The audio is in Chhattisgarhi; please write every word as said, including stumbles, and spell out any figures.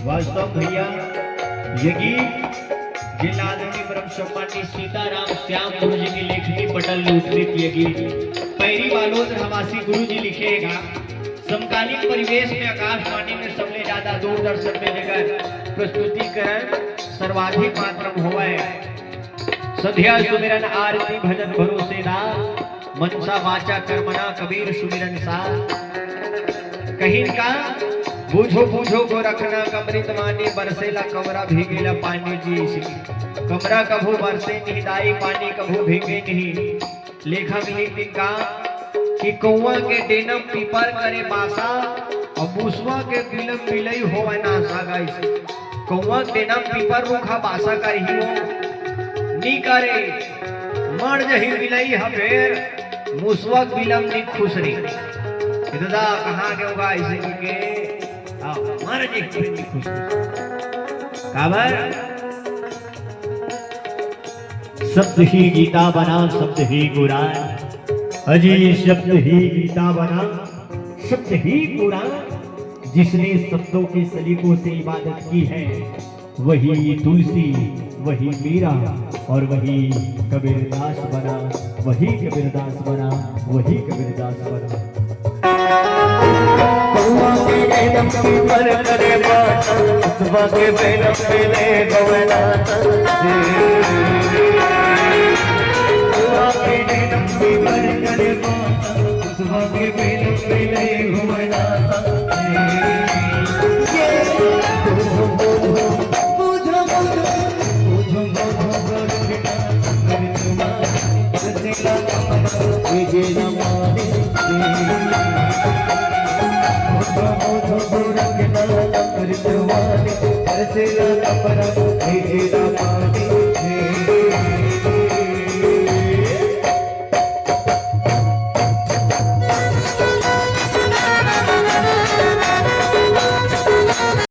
वास्तव भैया, ये गीत जिला आदरणीय परम सम्माननीय सीताराम श्याम गुरु जी की लेखनी पटल लूटरित ये गीत पैरी वालोद रहवासी गुरु जी लिखे हे गा। समकालीन परिवेश में आकाशवाणी में सबले ज्यादा दूरदर्शन में जेकर प्रस्तुतिकरण सर्वाधिक मात्रा में होवय। संध्या सुमिरन आरती भजन भरोसेदार, मनसा वाचा कर्मणा कबीर सुमिरन सार। कहिन का, बूझो बूझो गोरखनाथ अमृत वाणी, बरसेला कमरा भीगेला पानी जी। कमरा कभू बरसे नहीं दाई, पानी कभू भीगे नहीं। लेखक लिखिन का कि कौवा के डेनम पीपर करे बासा अउ मुसवा के बिलम बिलई होवय नासा। गाइस, कौवा के डेनम पीपर रूख ह बासा करही वो नी करे, मर जही बिलई ह फेर मुसवा के बिलम नी खुसरे। ए दादा कहाँ गे होगा अइसे के? हाँ, मर जही बिलम नी खुसरे। काबर? शब्द ही गीता बना, शब्द ही कुरान। अजी, शब्द ही गीता बना, शब्द ही कुरान। जिसने शब्दों के सलीकों से इबादत की है, वही तुलसी, वही मीरा और वही कबीरदास बना, वही कबीरदास बना, वही कबीरदास बना। कौवा के डेनम पीपर करे बासा, मुसवा के बेलम बिलई होवय नासा। कौवा के डेनम पीपर करे बासा, मुसवा के बेलम बिलई होवय नासा।